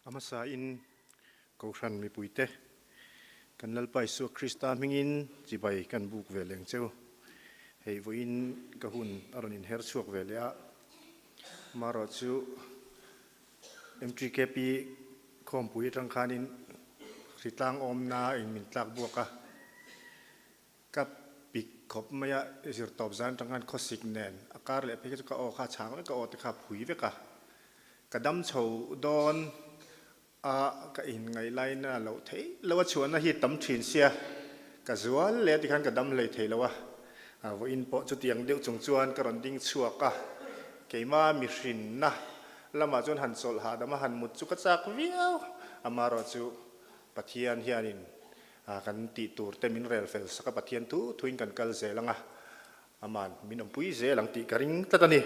A hmasain Kohhran mipuite kan Lalpa Isua Krista hmingin chibai kan buk ve leng cheu. Hei vawiin ka hun a rawn inher chhuak ve leh a, marawh chu MTKP khawmpui atang khanin hritlang awmna in min tlak buak a, Ka pik khawp mai a, zirtawp zan atang khan khawsik nen a kar leh phei kha chu ka aw kha a chhang vek a, aw te kha a phui vek a. Ka dam chho dawn a, ka inngaih laina loh theih loh a chhuahna hi tam thin sia, ka zual leh tikhan ka dam hlei thei lo a. Vawiin pawh chutiang deuh chung chuan ka rawn ding chhuak a, keimah mihrinna lamah chuan han chawlh hahdam a han mut chu ka chak viau, amaherawhchu Pathian hianin Kan tih tur te min rel fel sak a, Pathian thu thuin kan kal zel ang a, Aman min awmpui zel ang tih ka ring tlat a ni.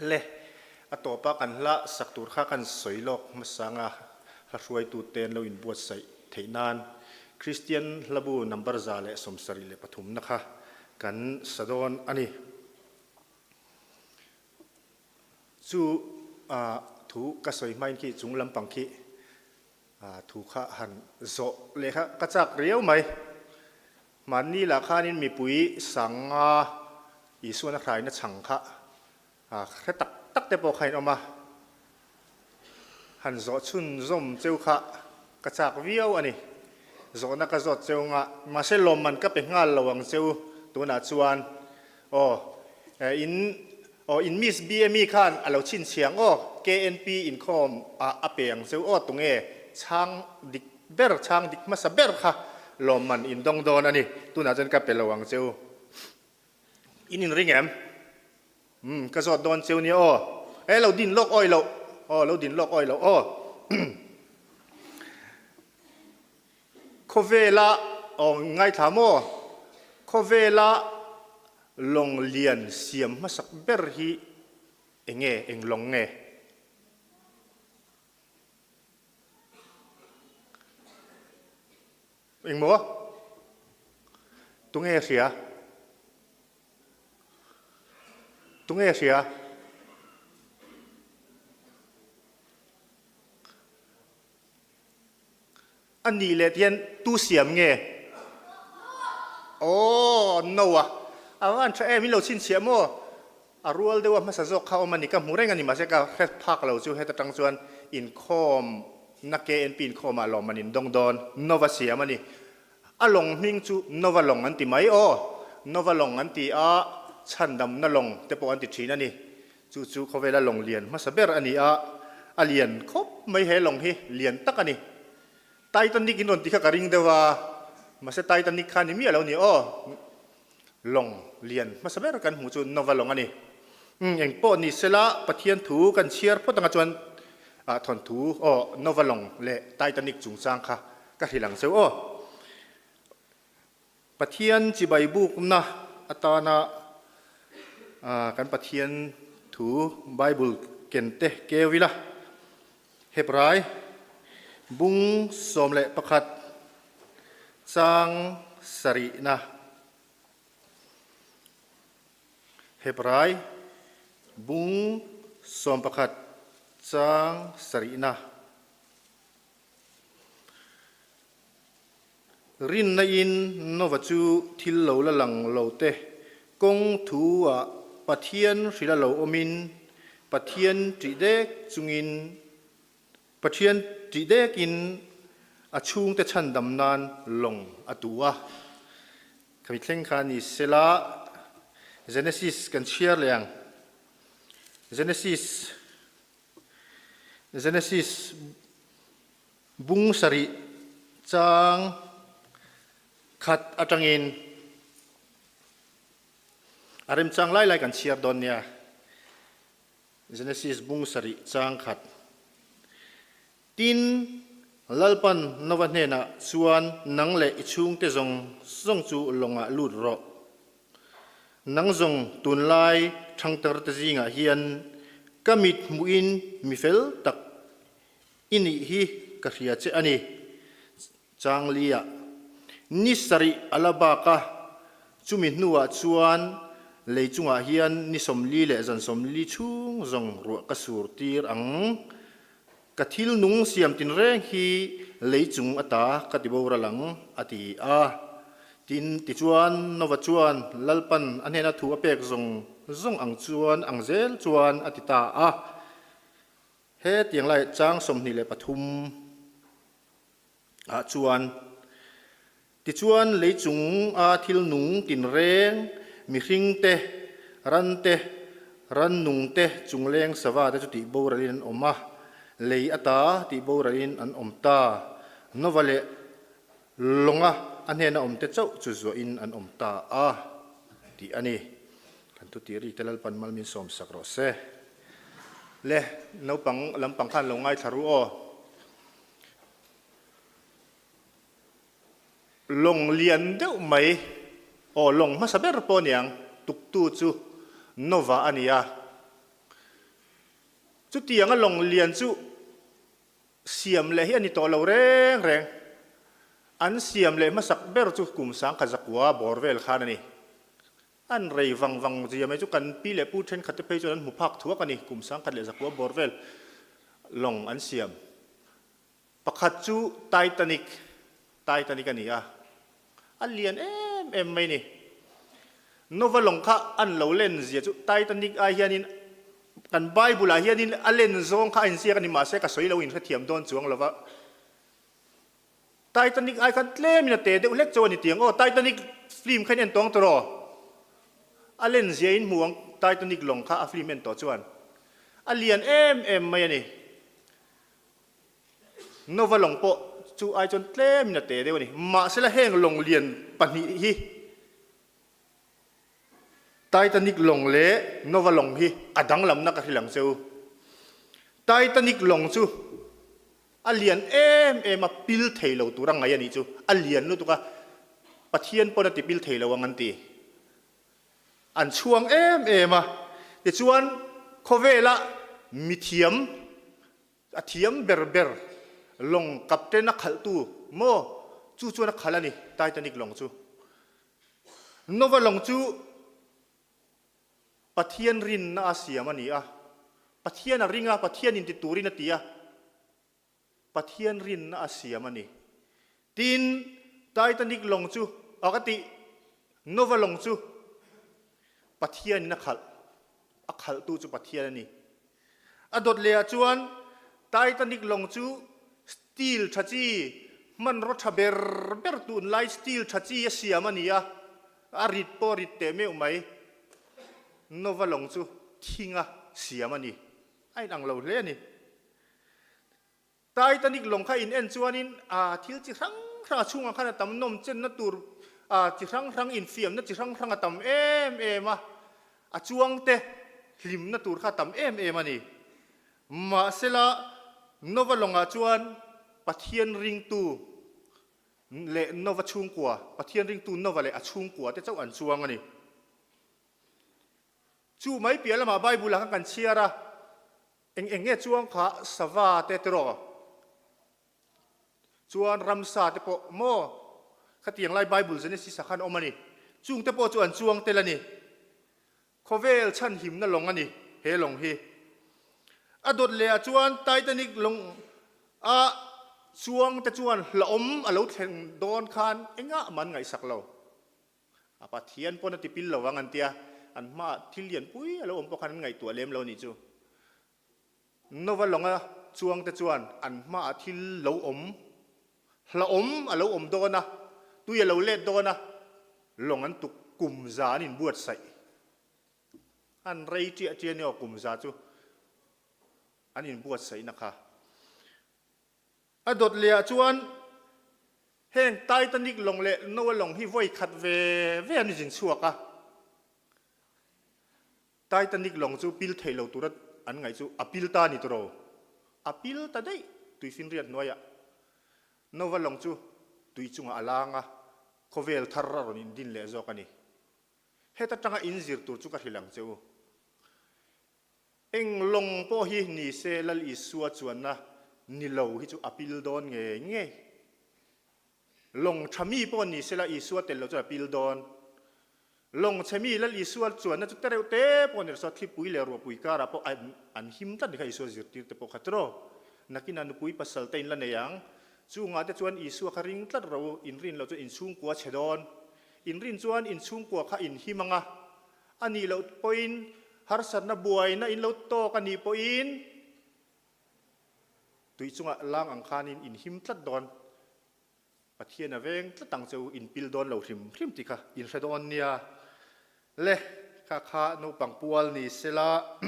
Le, a tawpa kan hla sak tur kha kan sawi lawk hmasa anga hla hruaitu te an lo inbuatsaih theih nan Kristian hlabu number 173 na kha kan sa dawn a ni. Chu thu ka sawi hmain khi chung lampang khi Thu kha han zawh leh kha ka chak riau mai. Mahni lah khanin mipui sanga Isuan a hraina chhang kha hre tak tak te pawh kha in awm a. Han zawh chhunzawm cheu kha ka chak viau a ni. Zawhna ka zawt cheu nga, mahse lawmman ka pe nghal lo ang cheu tunah chuan aw in Aw in Miss BME khan a lo chhinchhiang aw, KNP inkhawm ah a pe ang cheu aw tunge chhang dik ber chhang dik hmasa ber kha lawmman in dawng dawn a ni, tunah chuan ka pe lo ang cheu. In inring em? Umm ka zawt dawn cheu nia aw. E lo din lawk awi loh aw lo din lawk awi loh aw. Khawvela aw ngaithla maw? Khawvela Lawng lian siam hmasak ber hi eng nge, eng lawng nge? Eng maw? Tunge hria? Tunge hria? A nih leh tihian tu siam nge? Aw, no a. A va han tha em, in lo chhinchhiah maw? A rual deuh a hmasa zawk kha awm a ni, ka hmu reng a ni, mahse ka hre phak lo chu heta tang chuan inkhawm na KNP inkhawm ah lawm an indawng dawn, Nova siam a ni. A lawng hming chu Nova lawng an ti mai aw, Nova lawng an ti a, chhandamna lawng te pawh an ti thin a ni. Chu chu khawvela lawng lian hmasa ber a ni a, a lian khawp mai he lawng hi, lian tak a ni. Titanic in rawn ti kha ka ring deuh a, mahse Titanic kha ni miah lo ni aw. Lawng lian hmasa ber kan hmuh chu Nova lawng a ni. Umm eng pawh ni sela Pathian thu kan chhiar phawt anga chuan ah thawnthu aw Nova lawng leh Titanic chungchang kha ka hrilh ang cheu aw. Pathian chibai bukna atana kan Pathian thu Bible ken te keu ila, Hebrai bung 11 chang sarihna, Hebrai bung 11 chang sarihna. Rinna in Nova chu thil lo la lang lo te kawng thu ah Pathian hrilh a lo awm in Pathian ṭih dek chungin Pathian ṭih dek in a chhungte chhandam nan lawng a tu a. Khami thleng kha ni sela Genesis kan chhiar leh ang. Genesis Genesis Bung sarih chang khat atangin a remchang lai lai kan chhiar dawn nia. Genesis bung sarih chang khat. Tin, Lalpan Nova hnenah chuan nang leh i chhungte zawng zawng chu lawngah lut rawh. Nang zawng tunlai thangtarte zingah hian ka mit hmuhin mi fel tak I nih hi ka hria che a ni. Changlia, ni sarih a la bak a, chumi hnuah chuan lei chungah hian ni 40 leh zan 40 chhung zawng ruah ka sur tir ang. Ka thil nung siam tinreng hi lei chung ata ka ti boral ang, a ti a. Tin, tichuan, Nova chuan Lalpan a hnena thu a pek zawng zawng ang chuan ang zel chuan a ti ta a. He tiang lai chang 23 ah chuan, Tichuan lei chung a thil nung tinreng, mihring te, ran te, rannung te, chungleng sava te chu tih boralin an awm a, lei ata tih boralin an awm ta. Nova leh lawnga a hnena awm te chauh chu zuahin an awm ta a, tih a ni. Kan thutih rik te Lalpan mal min sawmsak rawh se. Le, naupang lampang khan lo ngaithla ru aw. Lawng lian deuh mai, aw lawng hmasa ber pawh aniang, tuktu chu Nova a ni a. Chutianga lawng lian chu siam leh hi a ni tawh lo reng reng. An siam leh hmasak ber chu kum sangkhat zakua bawr vel khan a ni. An rei vang vang zia mai chu kan pi leh pu thenkhat te phei chuan an hmu phak thuak a ni, kum 1100 bawr vel lawng an siam. Pakhat chu Titanic, Titanic a ni a, a lian em em mai ni. Nova lawng kha an lo len zia chu Titanic ai hianin kan Bible ah hianin a len zawng kha a inziak a ni mahse ka sawi lo inhrethiam dawn chuang lova. Titanic ai khan tlemin a te deuh hlek chu a ni tiang aw Titanic film kha in en tawng tawh a len zia in hmu ang Titanic lawng kha a film en tawh chuan a lian em em mai a ni. Nova lawng pawh chu ai chuan tlemin a te deuh a ni. Mahsela heng lawng lian pahnih hi Titanic lawng leh Nova lawng hi a danglamna ka hrilh ang che u. Titanic lawng chu a lian em em a, pil thei lo tur a ngaih a nih chu. A lian lutuk a, Pathian pawn a ti pil thei lo ang an ti. An chhuang em em a, tichuan khawvela mithiam A thiam ber ber lawng captain a khalhtu maw chu chuan a khalh a ni Titanic lawng chu. Nova lawng chu Pathian rinna a siam a ni a, Pathian a ring a, Pathian in ti turin a ti a, Pathian rinna a siam a ni. Tin, Titanic lawng chu, a ka tih, Nova lawng chu Pathian in a khalh, a khalhtu chu Pathian a ni. A dawt leh ah chuan Titanic lawng chu steel tha chi, hmanraw tha ber ber tunlai steel tha chi a siam a ni a, a rit pawh a rit teh meuh mai. Nova lawng chu thinga siam a ni. A inang lo hle a ni. Titanic lawng kha in en chuanin a thil chi hrang hrang a chhungah khan a tam nawm chenna tur a chi hrang hrang infiamna chi hrang hrang a tam em em a, a chuangte hlimna tur kha a tam em em a ni. Mahsela Nova lawngah chuan Pathian ringtu leh Nova chhungkua, Pathian ringtu Nova leh a chhungkua te chauh an chuang a ni. Chu mai piah lamah Bible-ah khan kan chhiar a, Eng eng nge chuang kha sava te tiraw? Chuan ramsa te pawh maw? Khatiang lai Bible Genesis ah khan awm a ni. Chung te pawh chu an chuang tel a ni. Khawvel chhanhimna lawng a ni he lawng hi. A dawt leh ah chuan Titanic lawng a chuang te chuan hlauhawm a lo thleng dawn khan engah man ngaihsak lo. A Pathian pawn a ti pil lo vang an tia, an hmaah thil lian pui a lo awm pawh khan an ngaihtuah lem lo nih chu. Nova lawnga chuangte chuan an hmaah thil lo awm, hlauhawm a lo awm dawn a, tui a lo let dawn a, lawng an tuk kum za an inbuatsaih. An rei ṭiah ṭiah nia aw kum za chu an inbuatsaihna kha. A dawt leh ah chuan heng Titanic lawng leh Noah lawng hi vawi khat ve ve an zin chhuak a. Titanic lawng chu pil theih lo tura an ngaih chu a pil ta a ni tawh. A pil ta daih tuifinriat hnuaiah. Noah lawng chu tui chungah a lang a, khawvel thar a rawn indin leh zawk a ni. Heta tanga inzir tur chu ka hrilh ang che u. Eng lawng pawh hi ni se Lal Isua chuanna ni lo hi chu a pil dawn ngei ngei. Lawng tha mi pawh ni se la Isua tel lo chuan a pil dawn. Lawng chhe mi Lal Isua chuanna chu tereuh te pawh ni lo saw thlipui leh ruahpui karah pawh an him tlat ni kha Isua zirtir te pawh kha tiraw. Nakinah nupui pasal te in la nei ang. Chungah te chuan Isua kha ring tlat ro u, in rin loh chuan in chhungkua chhe dawn. In rin chuan in chhungkua kha in him ang a, a nih loh pawhin harsatna buaina in lo tawk a nih pawhin tui chungah lang ang khanin in him tlat dawn. Pathian a veng tlat ang che u, in pil dawn lo hrim hrim tih kha in hre dawn nia. Le, kha kha naupang pual ni sela.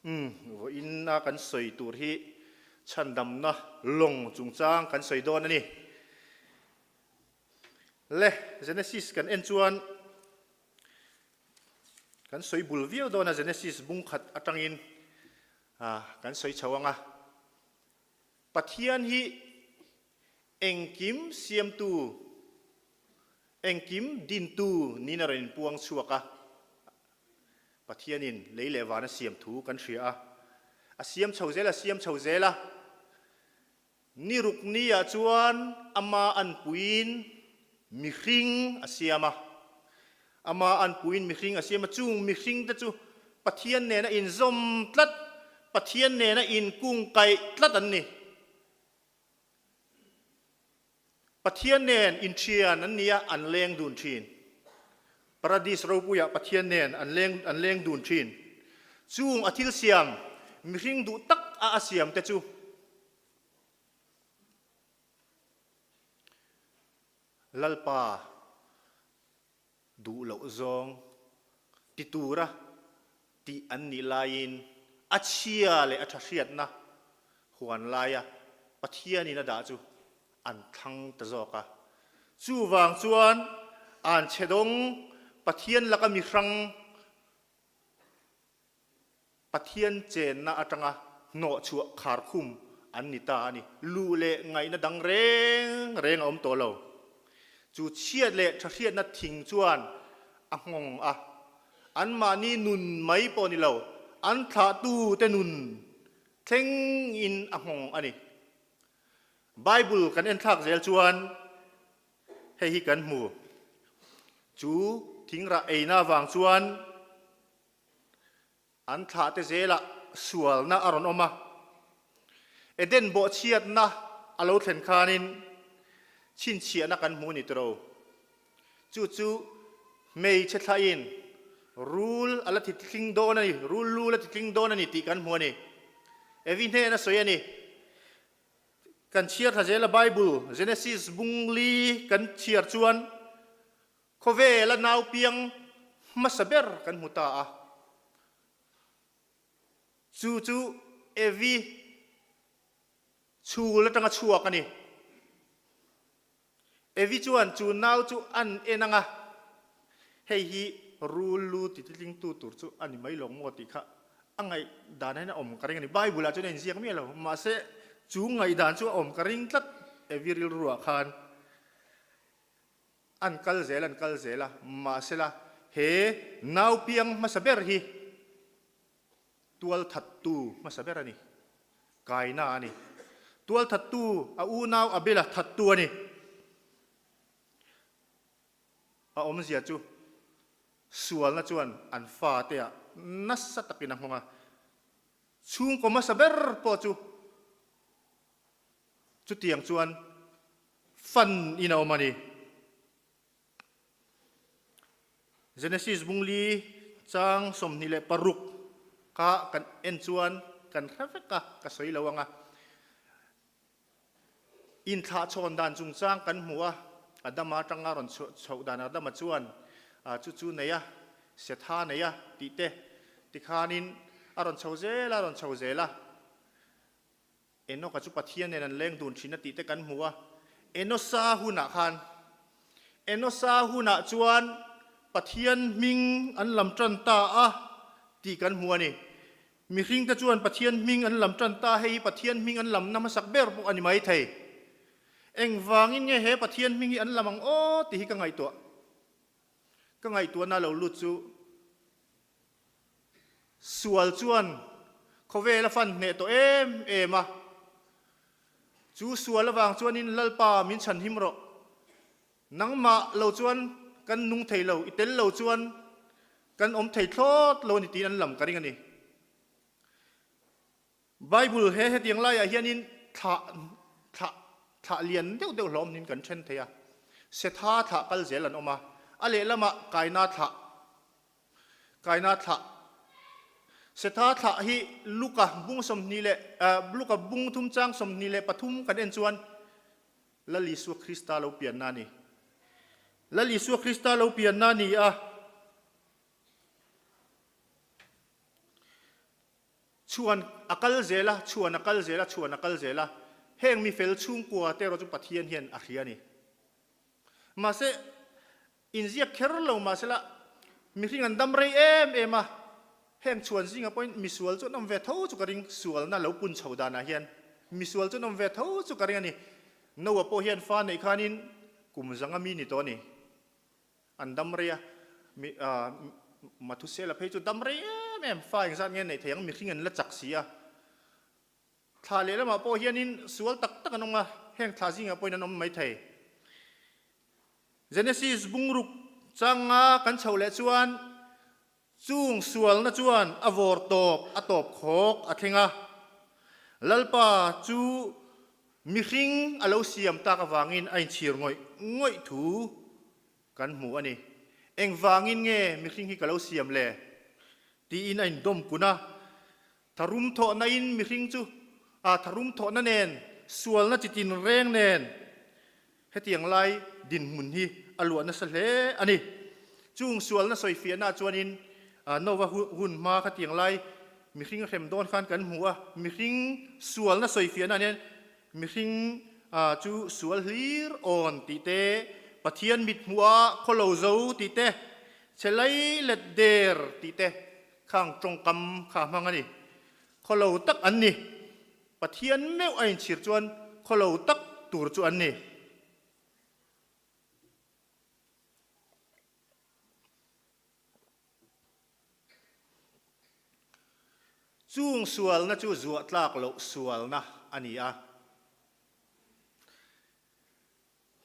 Umm, vawiin a kan sawi tur hi chhandamna lawng chungchang kan sawi dawn a ni. Le, Genesis kan en chuan kan sawi bul viau dawn a, Genesis bung khat atangin kan sawi chho ang a. Pathian hi engkim siamtu, engkim dintu niin a rawn inpuang chhuak a. Pathianin lei leh van a siam thu kan hria a. A siam chho zel a, siam chho zel a. Ni ruk niah chuan ama anpuiin mihring a siam a. Ama anpuiin mihring a siam a, chung mihringte chu Pathian nena inzawm tlat, Pathian nena inkungkaih tlat an ni. Pathian nen inthian an ni a, an leng dun thin. Paradis ropuiah Pathian nen an leng an leng dun thin. Chung a thil siam, mihring duh tak a a siam te chu Lalpa duh loh zawng ti tura tih an nih laiin a chhia leh a tha hriatna huan laia Pathianin a dah chu an thlang ta zawk a. Chuvang chuan an chhe dawng Pathian laka mi hrang Pathian chenna atanga hnawhchhuah kharkhum an ni ta a ni. Luh leh ngaihna dang reng reng a awm tawh lo. Chu chhiat leh thahriatna thing chuan a nghawng a, anmahni nun mai pawh ni lo, an thlahtute nun thlengin a nghawng a ni. Bible kan enthlak zel chuan hei hi kan hmu. Chu thingrah eina avang chuan An thlahte zelah sualna a rawn awm a, Eden bawhchhiatna a lo thlen khanin chhinchhiahna kan hmu ni tiro. Chu chu hmeichhe thlahin rul a la titling dawn a ni, rul lu la titling dawn a ni tih kan hmu a ni. Evi hnen a sawi a ni. Kan chhiar thla zela Bible Genesis bung li kan chhiar chuan Khawvela nau piang hmasa ber kan hmu ta a, chu chu Evi chhul atanga chhuak a ni. Evi chuan chu nau chu an en ang a, hei hi rul lu tititlingtu tur chu a ni mai lawng maw tih kha a ngaihdan hian a awm ka ring a ni. Bible ah chuan a inziak miah lo, mahse chu ngaihdan chu a awm ka ring tlat Evi rilruah khan. An kal zel an kal zel a, mahsela he nau piang hmasa ber hi tualthattu hmasa ber a ni, Kaina a ni. Tualthattu a unau Abela thattu a ni. A awmzia chu sualna chuan an fate ah nasa takin a nghawng a, chhungkaw hmasa ber pawh chu Chutiang chuan fan in a awm a ni. Genesis bungli chang 26 kha kan en chuan kan hre vek a, ka sawi lo ang a. Inthlahchhawn dan chungchang kan hmu a, Adama atanga rawn chhoh dan Adama chuan chu chu nei a, Setha nei a tih te tikhanin a rawn chho zel a, a rawn chho zel a. Enoka chu Pathian nen an leng dun thin a tih te kan hmu a, Enosa hunah khan, Enosa hunah chuan Pathian hming an lam tan ta a tih kan hmu a ni. Mihring te chuan Pathian hming an lam tan ta, hei hi Pathian hming an lamna hmasak ber pawh a ni mai thei. Engvangin nge he Pathian hming hi an lam ang aw tih hi ka ngaihtuah. Ka ngaihtuahna lo lut chu Sual chuan khawvel a fan hneh tawh em em a, chu sual avang chuanin Lalpa min chhan him rawh, nangmah lo chuan kan nung thei lo, i tel lo chuan kan awm thei thlawt lo a ni tiin an lam ka ring a ni. Bible he hetiang laiah hianin thlah thlah thlah lian deuh deuh hlawm niin kan then thei a. Setha thlah kal zel an awm a, a lehlamah Kaina thlah Kaina thlah Setha thlah hi Luka bung 20 leh Luka bung thum chang 23 kan en chuan Lal Isua Krista lo pianna a ni. Lal Isua Krista lo pianna a ni a. Chhuan a kal zel a, chhuan a kal zel a, chhuan a kal zel a. Heng mi fel chhungkua te erawh chu Pathian hian a hria a ni. Mahse, inziak kher lo mahsela mihring an dam rei em em a, heng chhuan zingah pawhin misual chu an awm ve tho chu ka ring, sualna lo pun chho danah hian misual chu an awm ve tho chu ka ring a ni. Noah pawh hian fa neih khanin kum zanga mi ni tawh a ni. An dam rei a, mi Mathusela phei chu dam rei em em, fa engzat nge neih thei ang, mihring an la chak si a. Thla lehlamah pawh hianin sual tak tak an awm a, heng thla zingah pawhin an awm mai thei. Genesis bungruk changa kan chhoh leh chuan chung sualna chuan a vawr tawp a tawp khawk a thleng a, Lalpa chu mihring a lo siam tak avangin a inchhir ngawih ngawih thu kan hmu a ni. Engvangin nge mihring hi ka lo siam le? tiin a indawm kun a. Tharum thawhna in mihring chu a tharum thawhna nen, sualna chi tin reng nen hetiang lai dinhmun hi a luah nasa hle a ni. Chung sualna sawifiahna chuanin Nova hun hma khatiang lai mihring hrem dawn khan kan hmu a, mihring sualna sawifiahna nen mihring chu sual hlir awn tih te, Pathian mithmuha khawlo zo tih te, che lei let der tih te, Khang tawngkam kha hmang a ni. Khawlo tak an ni. Pathian meuh a inchhir chuan khawlo tak tur chu an ni. Chung sualna chu zuah tlak loh sualna a ni a.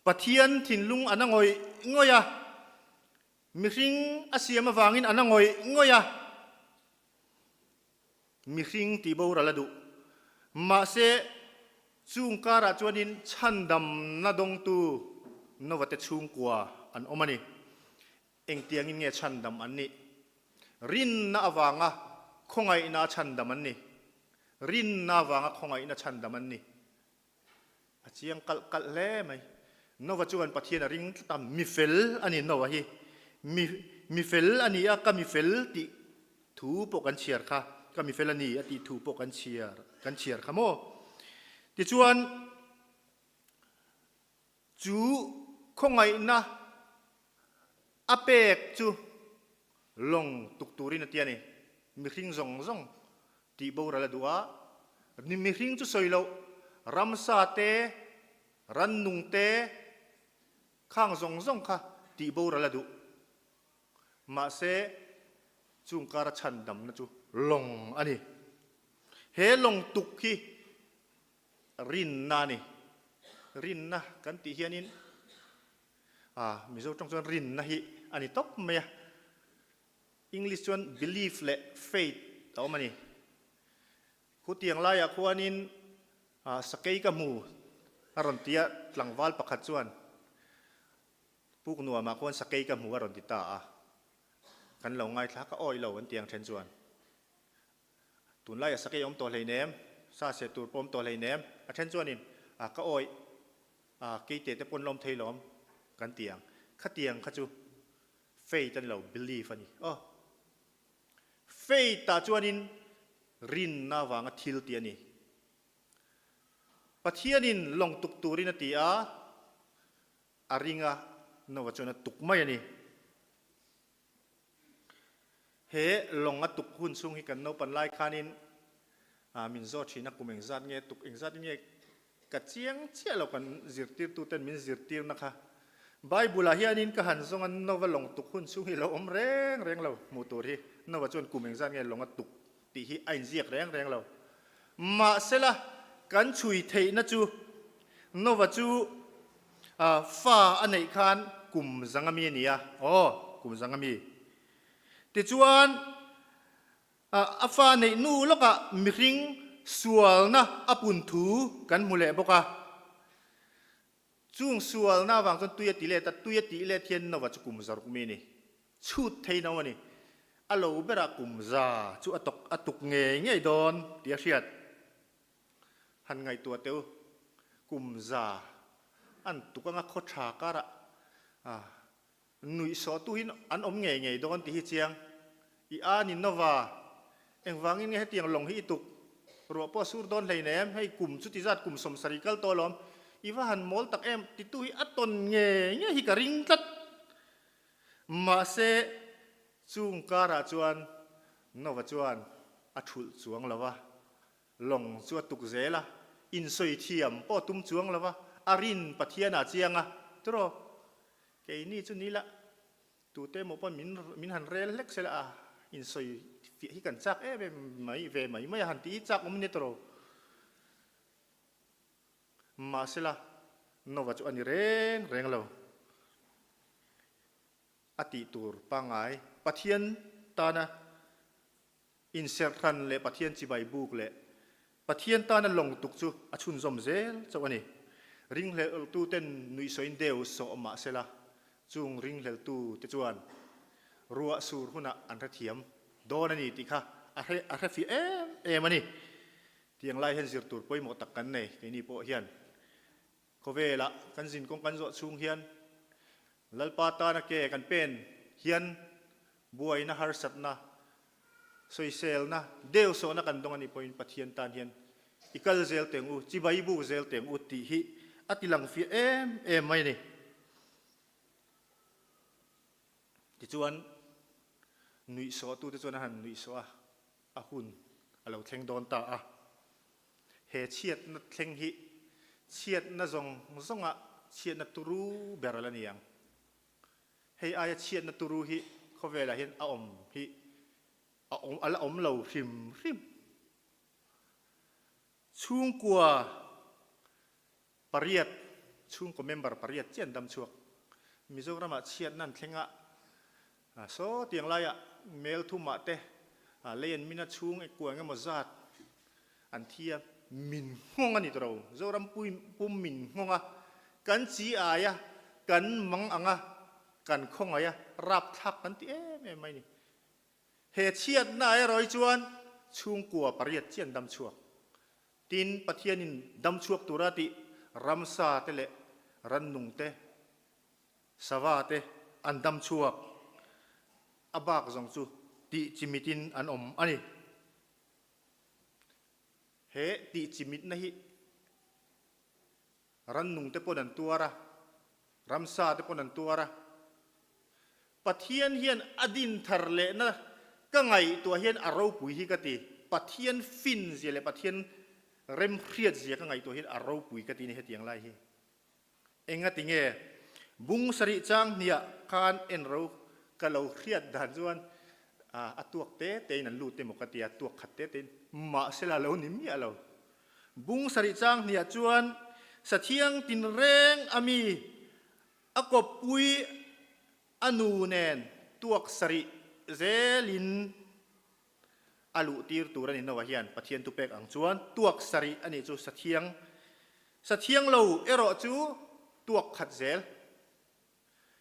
Pathian thinlung a na ngawih ngawih a. Mihring a siam avangin a na ngawih ngawih a, mihring tih boral a duh. Mahse, chung karah chuanin chhandamna dawngtu Novate chhungkua an awm a ni. Engtiangin nge chhandam an nih? Rinna avanga khawngaihna chhandam an ni. Rinna avanga khawngaihna chhandam an ni. A chiang kalh kalh hle mai. Nova chuan Pathian a ring tlat a, mi fel a ni Nova hi. Mi mi fel a ni a, ka mi fel tih thu pawh kan chhiar kha, ka mi fel a ni a tih thu pawh kan chhiar kan chhiar kha maw. Tichuan chu khawngaihna a pek chu lawng tuk turin a ti a ni. Mihring zawng zawng tih boral a duh a, mihring chu sawi loh, ramsa te, rannung te, khang zawng zawng kha tih boral a duh. Mahse, chung kara chhandamna chu lawng a ni. He lawng tuk hi rinna a ni. Rinna kan tih hianin Mizo tawng chuan rinna hi a ni tawp mai a. English chuan belief leh faith a awm a ni. Khutiang laiah khuanin sakei ka hmu a rawn ti a, tlangval pakhat chuan puk nuamah khuan sakei ka hmu a rawn ti ta a, kan lo ngaithla ka awih lo an ti ang then chuan. Tunlaiah sakei a awm tawh hleinem, sa seh tur pawh a awm tawh hleinem, a then chuanin ka awih keite te pawn la awm thei lawm kan ti ang. Khatiang kha chu Faith a ni lo, belief a ni. Aw. Faith ah chuanin rinna avanga thil tih a ni. Pathianin lawng tuk turin a ti a, a ring a, Noah chuan a tuk mai a ni. He lawng a tuk hun chhung hi kan naupan lai khanin min zawt thin a, kum engzat nge tuk, engzat nge Ka chiang chiah lo kan zirtirtuten min zirtirna kha. Bible-ah hianin ka han zawng a Nova lawng tuk hun chhung hi lo awm reng reng lo hmuh tur hi. Nova chuan kum engzat nge lawng a tuk tih hi a inziak reng reng lo. Mahsela kan chhui theihna chu Nova chu fa a neih khan kum zanga mi a ni a, aw kum zanga mi. Tichuan A fa neih nu lawkah mihring sualna a pun thu kan hmu leh bawk a. Chung sualna avang chuan tui a ti let a, tui a tih let hian Nova chu kum zaruk mi a ni. Chhut thei no a ni. A lo berah kum za chu a tawk a tuk ngei ngei dawn tih a hriat. Han ngaihtuah teh u, kum za an tuk anga khaw tha karah nuihsawhtu hi an awm ngei ngei dawn tih hi chiang. I a ni Nova, engvangin nge hetiang lawng hi i tuk? Ruah pawh a sur dawn hleinem, hei kum chuti zat kum 70 kal tawh alawm, i va han mawl tak em titu hi a tawn ngei ngei hi ka ring tlat. Mahse, chung karah chuan Nova chuan a thulh chuang lo va, Lawng chu a tuk zel a, insawi thiam pawh a tum chuang lo va, a rin Pathian ah chiang a, tiraw? Keini chu ni la, tute emaw pawn min min han rel hlek se la a, insawi fiah hi kan chak em em mai ve mai mai a han tih hi chak awm nia tiraw? Mahsela, Nova chu a ni reng reng lo. A tih tur pangngai Pathian tana Inserhran leh Pathian chibai buk leh Pathian tana lawng tuk chu a chhunzawm zel chauh a ni. Ringhleltuten nuihsawiin deu sawh mah sela, chung ringhleltute chuan ruah sur hunah an hrethiam dawn a ni tih kha a hre a hrefiah em em a ni. Tiang lai hian zir tur pawimawh tak kan nei keini pawh hian khawvelah kan zinkawng kan zawh chhung hian Lalpa tana ke kan pen hian buaina harsatna, sawiselna, deusawhna kan dawng a nih pawhin Pathian tan hian i kal zel teng u, chibai buk zel teng u tih hi a ti lang fiah em em mai a ni. Tichuan, nuihsawhtute chuan a han nuihsawh a, a hun a lo thleng dawn ta a. He chhiatna thleng hi chhiatna zawng zawnga chhiatna turu ber a la ni ang. Hei aia chhiatna turu hi khawvelah hian a awm hi a awm a la awm lo hrim hrim. Chhungkua pariat, chhungkaw member pariat chiah an dam chhuak. Mizoramah chhiatna an thleng a, saw tiang laiah mel thumah te lei an min a chhung kua eng emaw zat an thi a, min nghawng a ni tawh lo. Zoram pum min nghawng a, kan chi ai a, kan mang ang a, kan khawngaih a, rapthlak kan ti em em mai a ni. He chhiatna erawh hi chuan chhungkua pariat chiah an dam chhuak. Tin, Pathianin dam chhuak tura tih ramsa te leh rannung te, sava te an dam chhuak. A bak zawng chu tih chimitin an awm a ni. He tih chimitna hi rannung te pawn an tuar a, ramsa te pawn an tuar a. Pathian hian a din thar lehna ka ngaihtuah hian a ropui hi ka ti. Pathian fin zia leh Pathian remhriat zia ka ngaihtuah hian a ropui ka ti ni hetiang lai hi. Engati nge bung sarih chang hniah khan en ro ka lo hriat dan chuan a tuak te tein an lut emaw ka ti a, tuak khat te tein mahsela lo ni miah lo. Bung sarih chang hniah chuan Sathiang tinreng a mi A kawppui a nu nen tuak sarih zelin a luh tir tur a ni Noah hian Pathian thupek ang chuan tuak sarih a nih chu sathiang sathiang lo erawh chu tuak khat zel.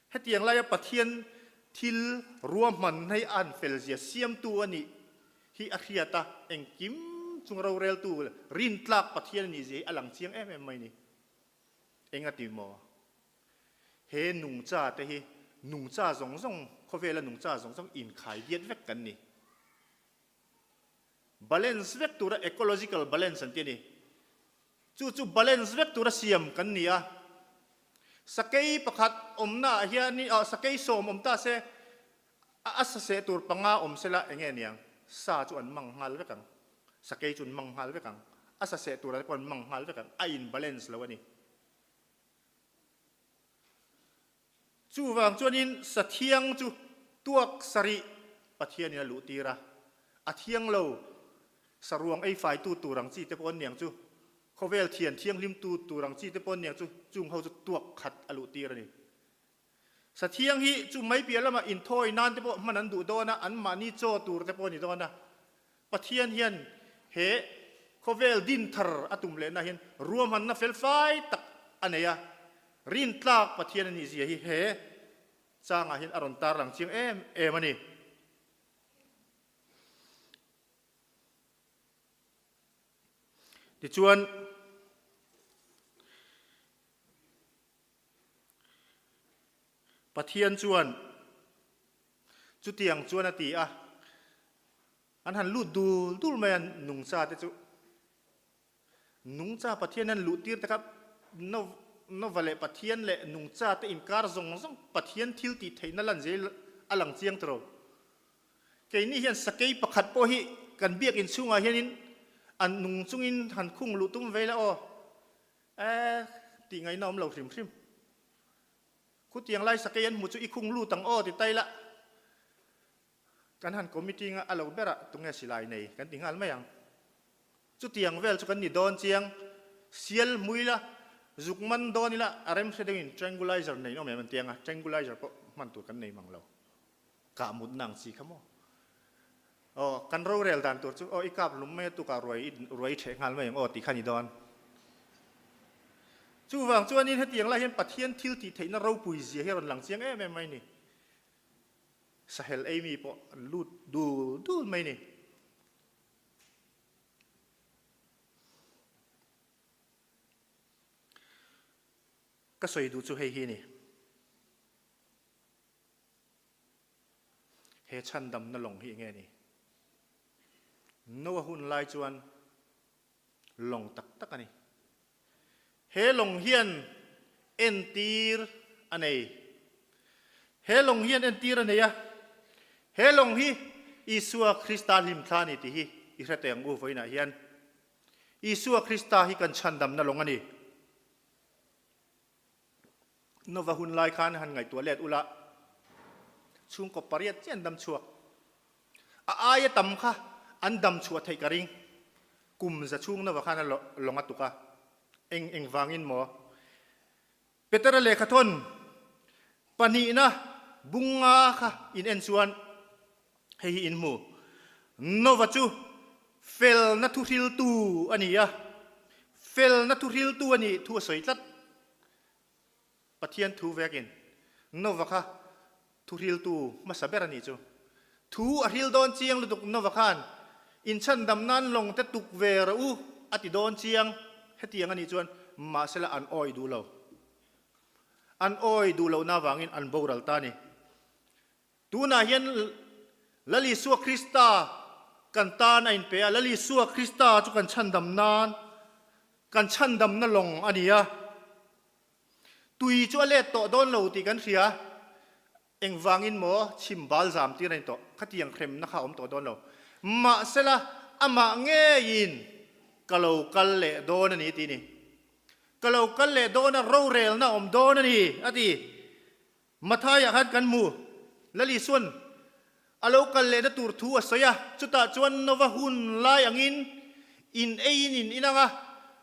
Hetiang laia Pathian thil ruahman hei a han fel zia siamtu a nih hi a hriat a, engkim chung roreltu rintlak Pathian a nih zia hi a lang chiang em em mai a ni. Engati maw? He nungcha te hi nungcha zawng zawng, khawvela nungcha zawng zawng inkhai diat vek kan ni. Balance vek tura ecological balance an ti a ni. Chu chu balance vek tura siam kan ni a. Sakei pakhat awmna ah hian ah sakei sawm awm ta se, a saseh tur panga awm sela enge aniang? Sa chu an mang nghal vek ang. Sakei chu an mang nghal vek ang. A saseh turah te pawh an mang nghal vek ang. A in balance lo a ni. Chuvang chuanin sathiang chu tuak sarih Pathianin a luh tir a, a thiang lo saruang ei faitu tur ang chi te pawh an niang chu, khawvel thian thianghlimtu tur ang chi te pawh an niang chu, chung ho chu tuak khat a luh tir a ni. Sathiang hi chu mai piah lamah inthawi nan te pawh hman an duh dawn a, anmahni chaw tur te pawh a ni dawn a. Pathian hian he. Khawvel din thar a tum lehna hian ruahmanna felfai tak a nei a, rintlak Pathian a nihzia hi he changah hian a rawn tarlang chiang em em a ni. Tichuan, Pathian chuan chutiang chuan a ti a, An han lut dul dul mai a, nungcha te chu nungcha Pathian an luh tir te kha Nova leh Pathian leh nungcha te inkar zawng zawng Pathian thil tih theihna lan zel a lang chiang tawh. Keini hian sakei pakhat pawh hi kan biakinn chhungah hianin an nung chungin han khung luh tum ve ila aw, eh tih ngaihna awm lo hrim hrim. Khutiang lai sakei an hmu chu i khung lut ang aw ti ta ila. Kan han committee nga a lo berah tunge silai nei kan ti nghal mai ang. Chutiang vel chu kan ni dawn chiang. Sial hmui ila, zuk man dawn ila a rem hre deuhin tranquilizer nei awm em an ti ang a, tranquilizer pawh hman tur kan nei mang lo. Kah mutna ang chi kha maw. Aw, kan rorel dan tur chu aw i kap lum mai a tukah ruai i ruai i ṭheh nghal mai ang aw tih kha ni dawn. Chuvang chuanin hetiang lai hian Pathian thil tih theihna ropui zia hi a rawn lang chiang em em mai ni. Sahel ei mi pawh an lut dul dul mai ni. Ka sawi duh chu hei hi ni. He chhandamna lawng hi enge ni? Noah hun lai chuan lawng tak tak a ni. He lawng hian entir a nei. He lawng hian entir a nei a, he lawng hi Isua Krista hlimthla a ni tih hi i hre teh ang u vawiinah hian. Isua Krista hi kan chhandamna lawng a ni. Nova hun lai khan han ngaihtuah let ula, chhungkaw pariat chiah an dam chhuak. A aia tam kha an dam chhuah theih ka ring. Kum za chhung Nova khan a lawng a tuk a. Eng eng vangin maw? Petera lehkhathawn pahnihna bunga kha in en chuan hei hi in hmu. Nova chu felna thuhriltu a ni a, felna thuhriltu a nih thu a sawi tlat. Pathian thu vekin Nova kha thuhriltu hmasa ber a nih chu. Thu a hril dawn chiang lutuk Nova khan inchhandam nan lawng te tuk ve rawh u a ti dawn chiang. Hetiang a nih chuan mahsela an awi duh lo. An awi duh lohna avangin an boral ta a ni. Tunah hian Lal Isua Krista kan tan a inpe a, Lal Isua Krista chu kan chhandam nan, kan chhandamna lawng a ni a. Tui chu a let tawh dawn lo tih kan hria, engvangin maw chhim bal zam tir a ni tawh, khatiang hremna kha a awm tawh dawn lo. Mahsela amah ngeiin ka lo kal leh dawn a ni tih a ni. Ka lo kal leh dawn a, rorelna a awm dawn a ni, a ti. Matthaiah khan kan hmu, Lal Isuan a lo kal lehna tur thu a sawi a, chutah chuan Nova hun lai angin in eiin in in ang a,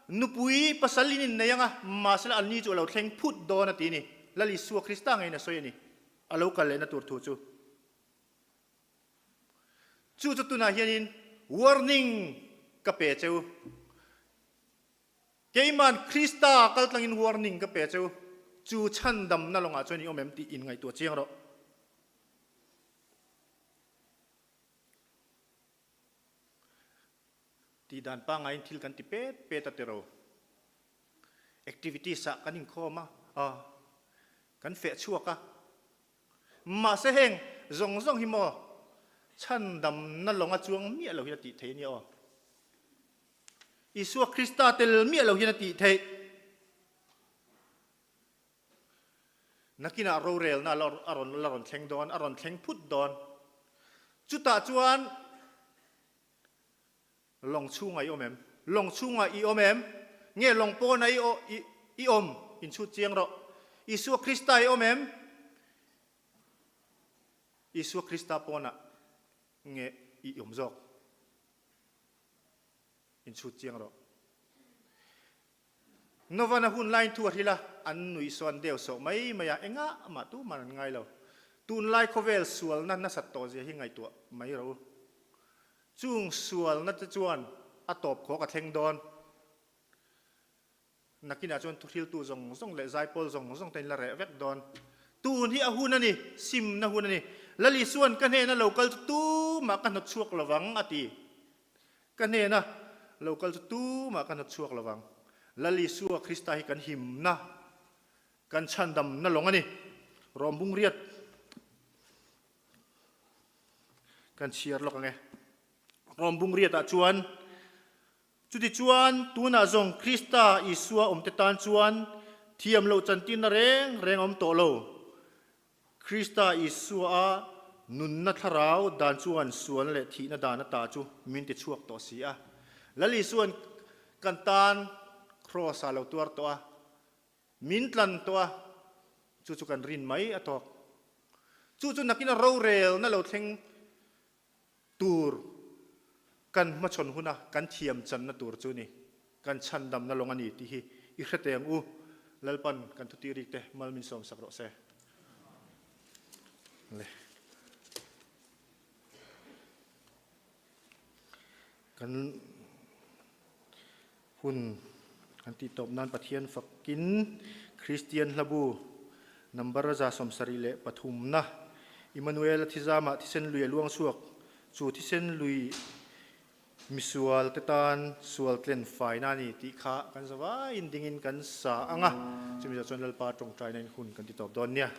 nupui pasal in innei ang a, mahsela anni chu a lo thleng phut dawn a ti a ni. Lal Isua Krista ngeiin a sawi a ni, a lo kal lehna tur thu chu. Chu chu tunah hianin warning ka pe che u. Keiman Krista kaltlangin warning ka pe cheu, chu chhandamna lawngah chuan i awm em tih inngaihtuah chiang rawh. Tih dan pangaiin thil kan ti pet pet a tiro. Activities ah kan inkhawm a, kan feh chhuak a. Mahse heng zawng zawng hi maw chhandamna lawnga chuang miah lo hian a tih theih a nia aw. Isua Krista tel miah lo hian a tih theih. Nakinah rorelna a rawn la rawn thleng dawn, a rawn thleng phut dawn. Chutah chuan lawng chhungah i awm em? Lawng chhungah i awm em? Nge lawng pawnah i i awm? Inchhut chiang rawh. Isua Krista i awm em? Isua Krista pawnah nge i awm zawk? Inchhut chiang rawh. Novan a hun laiin thu a hrilh a, an nuih sawn deuh sawh mai mai a, engah mah tuman an ngai lo. Tunlai khawvel sualna nasat tawh zia hi ngaihtuah mai rawh u. Chung sualna te chuan. A tawp khawk a thleng dawn. Nakinah chuan thuhriltu zawng zawng leh zaipawl zawng zawng te in la reh vek dawn. Tun hi a hun a ni, simna hun a ni. Lal Isua'n ka hnena lo kal chu tumah ka hnawt chhuak lovang a ti. Ka hnena lo kal chu tumah ka hnawt chhuak lovang. Lal Isua Krista hi kan himna, kan chhandamna lawng a ni. Rawmbung riat kan chhiar lawk ang e. Rawmbung riatah chuan Chutichuan, tunah zawng Krista Isua awmte tan chuan thiam loh chantirna reng reng a awm tawh lo. Krista Isua a nunna thlarau dan chuan sualna leh thihna dan ata chu min ti chhuak tawh si a. Lal Isua'n kan tan Kraws ah lo tuar tawh a, min tlan tawh a, chu chu kan rin mai a tawk. Chu chu nakin a rorelna lo thleng Tur kan hmachhawn huna kan thiam channa tur chu ni, kan chhandamna lawng a ni tih hi i hre teh ang u. Lalpan kan thutih rik te mal min sawmsak rawh se. Le. Kan hun kan tih tawp nan Pathian fakin Kristian hlabu number 73 na Immanuel a thizamah thisen lui a luang chhuak chu thisen lui misual te tan sual tlen faina a ni tih kha kan zavaiin dingin kan sa ang a, chumi zawh chuan Lalpa tawngtaina in hun kan ti tawp dawn nia.